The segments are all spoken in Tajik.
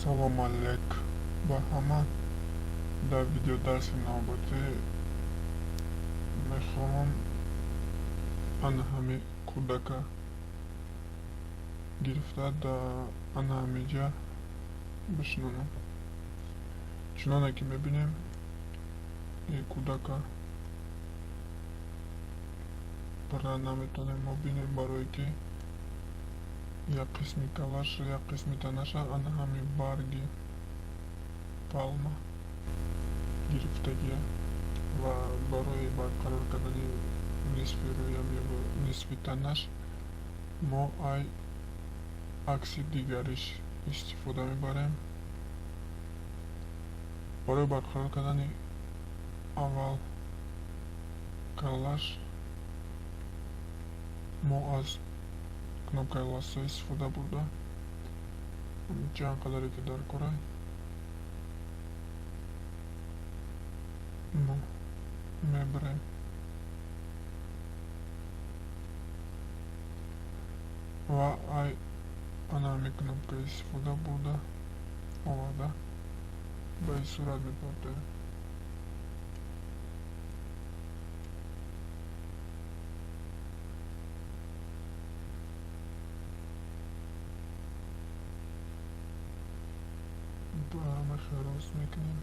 Салом алейк ба ҳама. Дар видеодарси навбатӣ мехоҳам ана ҳами кӯдака гирифта дар ана ҳамиҷа бишнонам. Чуноне ки мебинем, ин кӯдака пурра наметавонем мо бинем, барое ки як қисми калаш, як қисми танаша ана ҳами барги палма гирифтагия ва барои барқарор кардани нисфи рӯям ё нисфи танаш мо ай акси дигариш истифода мебарем. Барои барқарор кардани аввал калаш мо аз кнопкаи лассо истифода бурда, чанд қадаре ки дар кора мо мебарем. Ва ай ана ҳами кнопка истифода бурда оварда ба ин сурат мепартоем. Ба ҳамаша рост мекунем.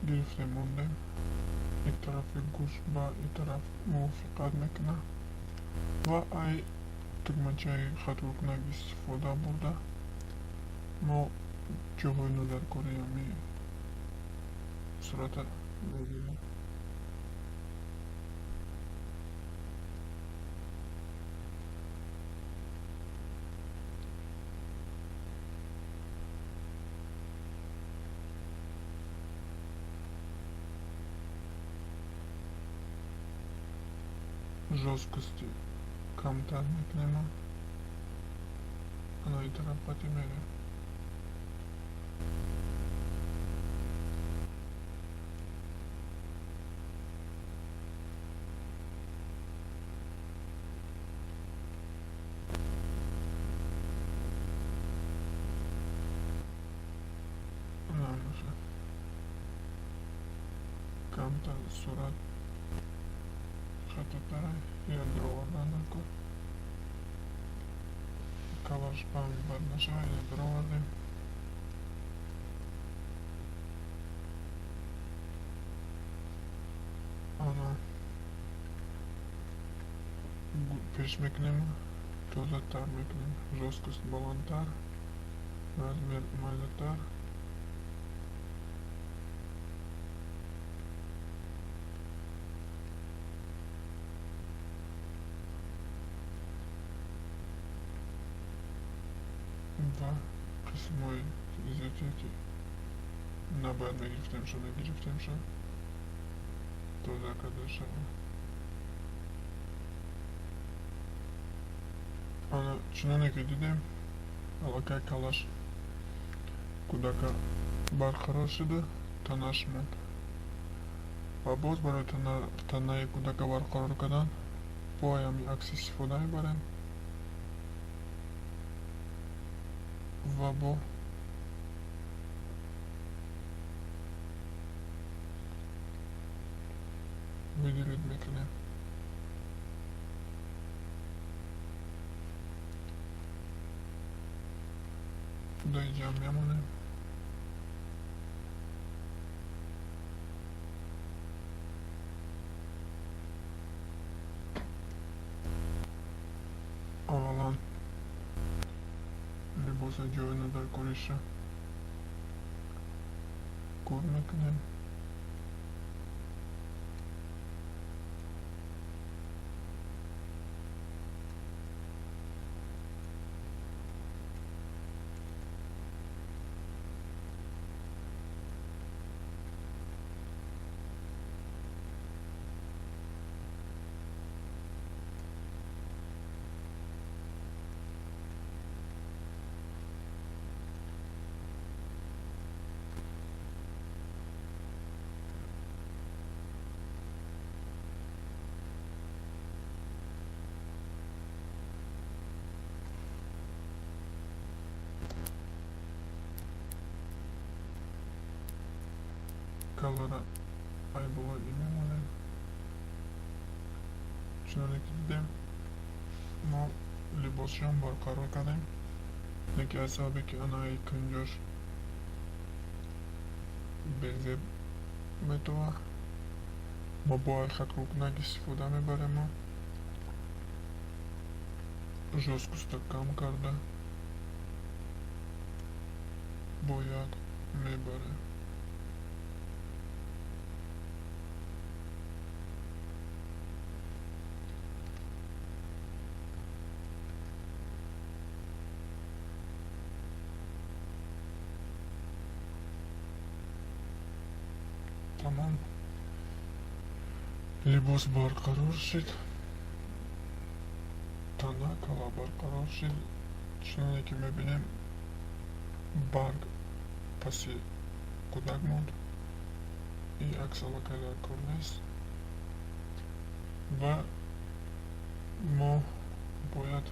Гирифтем, мондем. Ин тарафи гӯш ба ин тараф мувофиқат мекунад ва ай тугмачаи хатрукунак истифода бурда мо ҷоҳои нодаркори ҳами сурата мегирем. Жёсткости камтар мекунем, ана ин тараф қати мерем. Ана камтар сурат хатотара я дароварда накор. Калаш бам бад нашава, я даровардем. Ана пеш мекунем, тозатар мекунем, жёсткость баландтар, размер майдатар. Ва қисмҳои зиёде ки набояд мегирифтемшон, мегирифтемшон, тоза карда шавад. Ана чуноне ки дидем, аллакай калаш кӯдака барқарор шуда, танаш монд. Ва боз барои танаи кӯдака барқарор кардан бо ҳами акс истифода мебарем ва бо выделить мекунем. Дар инҷа мемонем. Либоса ҷои надаркориша кор мекунем. Калара ай болои мемонем. Чуноне ки дидем, мо либосшон барқарор кардем, лекин аз сабабе ки анаи кунҷош безеб метова, мо бо ай хаткокунак истифода мебарем. Жёсткоста кам карда бояд мебарем. Тамом, либос барқарор шуд, тана кала барқарор шуд. Чуноне ки мебинем, барг паси кӯдак монд. Ин акс аллакай дар кор нест ва мо бояд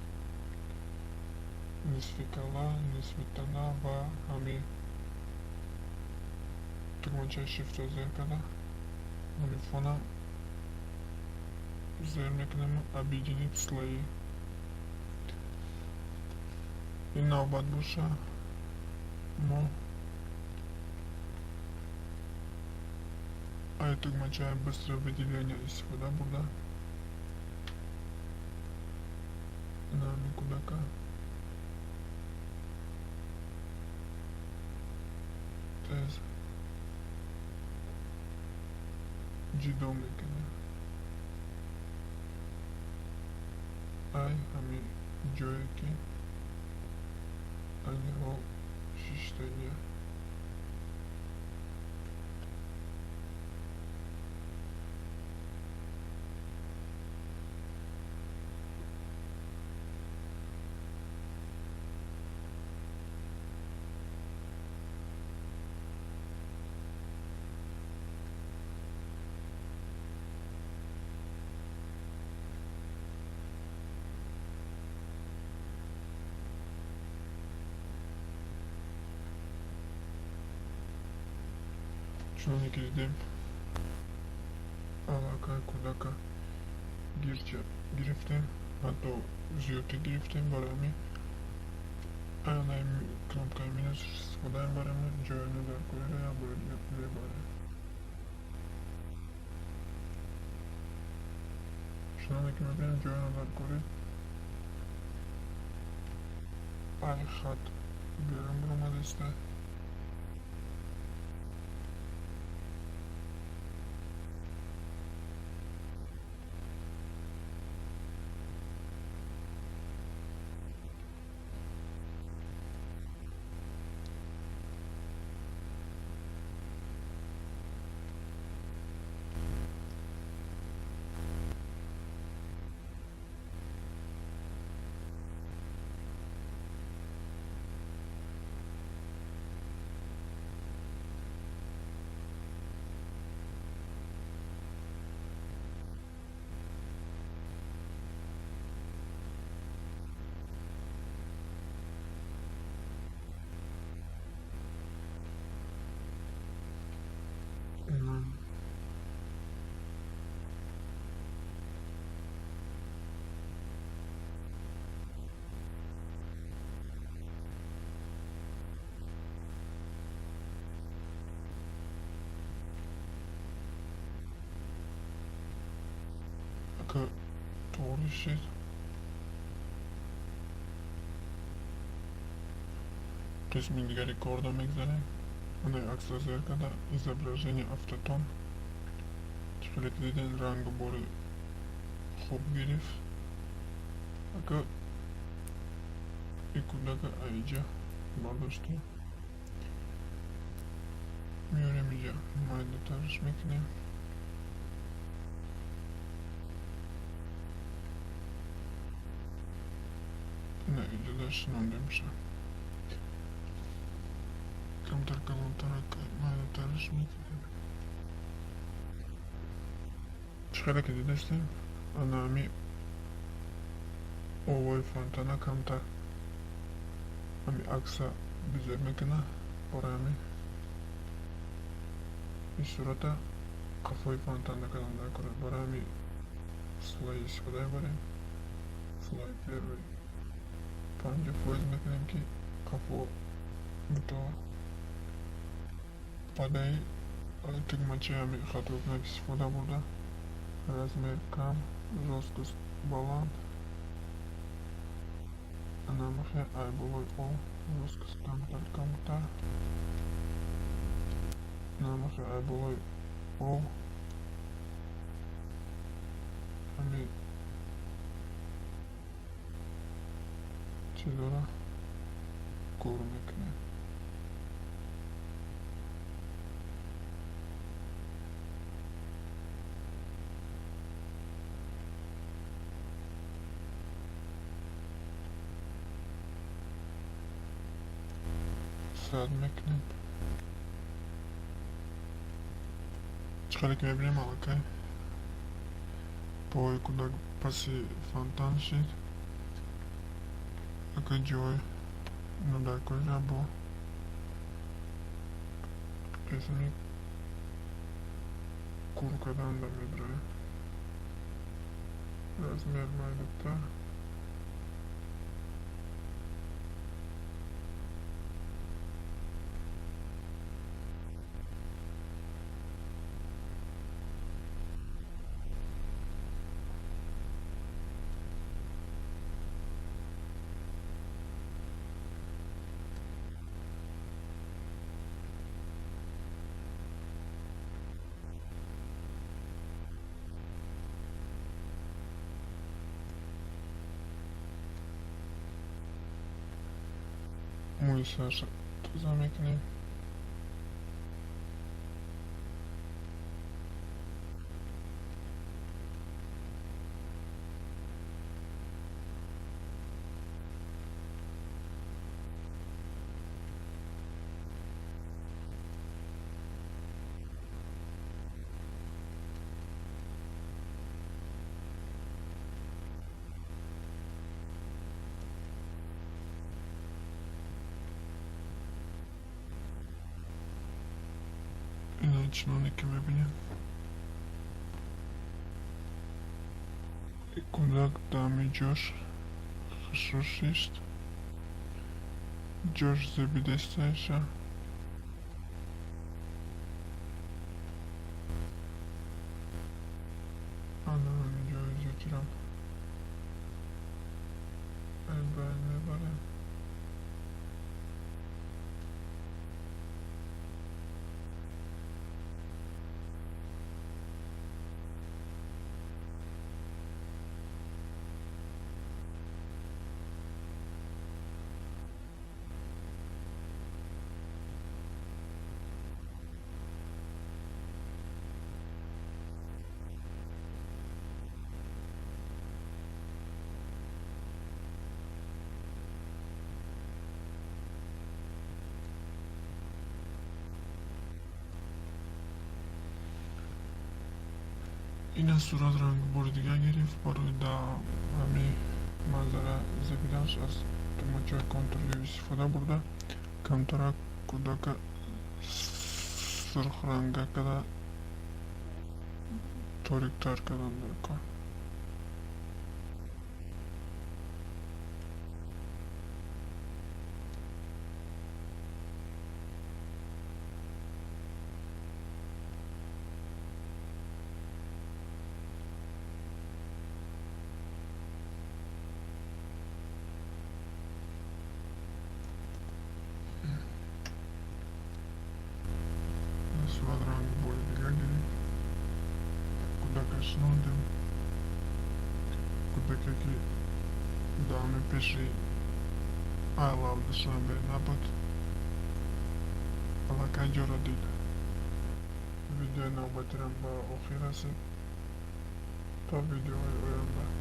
нисфи кала, нисфи тана ва ҳамин тугмачаи shift-ро зер карда ҳамин фона зер мекунем, объединить слои. Ин навбат боша мо ай тугмачаи быстрое выделение истифода бурда на ҳамин кӯдака тез ҷудо мекунем. Ай ҳамин ҷое ки айни ҳол шиштагия. Чуноне ки дидем, аллакай кӯдака гирча гирифтем, ҳатто зиёдтӣ гирифтем. Барои ҳамин анаи кнопкаи минус истифода мебарем, ҷои надаркориро як бори дига мебарем. Чуноне ки мебинем, ҷои надаркорӣ ай хат берун баромадааст. Туғри шуд. Қисми дигари корда мегзарем. Ана аксро зер карда изображение автотон. Чӣ хеле ки дидем, рангу бори хуб гирифт. Ака и кӯдака аиҷа бардоштем, меорем иҷа, майдатараш мекунем. Ина иҷода шинонда мешавад. Камтар калонтарак майдатараш мекунем. Чӣ хеле ки дидаштем, ана ҳами овои фонтана камтар ҳами акса бизор мекунад. Барои ҳамин ин сурата қафои фонтан накардан дар кор. Барои ҳамин слой истифода мебарем. Слой первый 50% мекунем, ки қафо бутова. Падаи тугмачаи ҳами хатрокунак истифода бурда, размер кам, жёсткость баланд. Ана мехе ай болои о жёсткость камтар камтар. Ана мехе ай болои о ҳами чизора кор мекунем. 100 мекунем. Чӣ хеле ки мебинем, аллакай пои кӯдак паси фонтан шид. Ака ҷой дар куҷа бо қисми кур кардан да медроем. Размер майдатар. Мӯи сарша тоза мекунем. Ина чуноне ки мебинем, кӯдак дар ҳамин ҷош хушрӯ шишт, ҷош зебидастаиша. Ана ҳамин ҷои зотирам байн мебарем. Ина сурат ранг бори дигар гирифт. Барои дар ҳамин манзара зебиданаш аз тугмачаи Ctrl истифода бурда, камтарак кӯдака сурхранга карда ториктар кардан дар кор. Кӯдака шинондем. Кӯдаке, ки дар ҳамин пеши I Love Душанбе набуд, аллакай ҷоро дид. Видеои навбатирам ба охир расид. То видеоҳои оянда.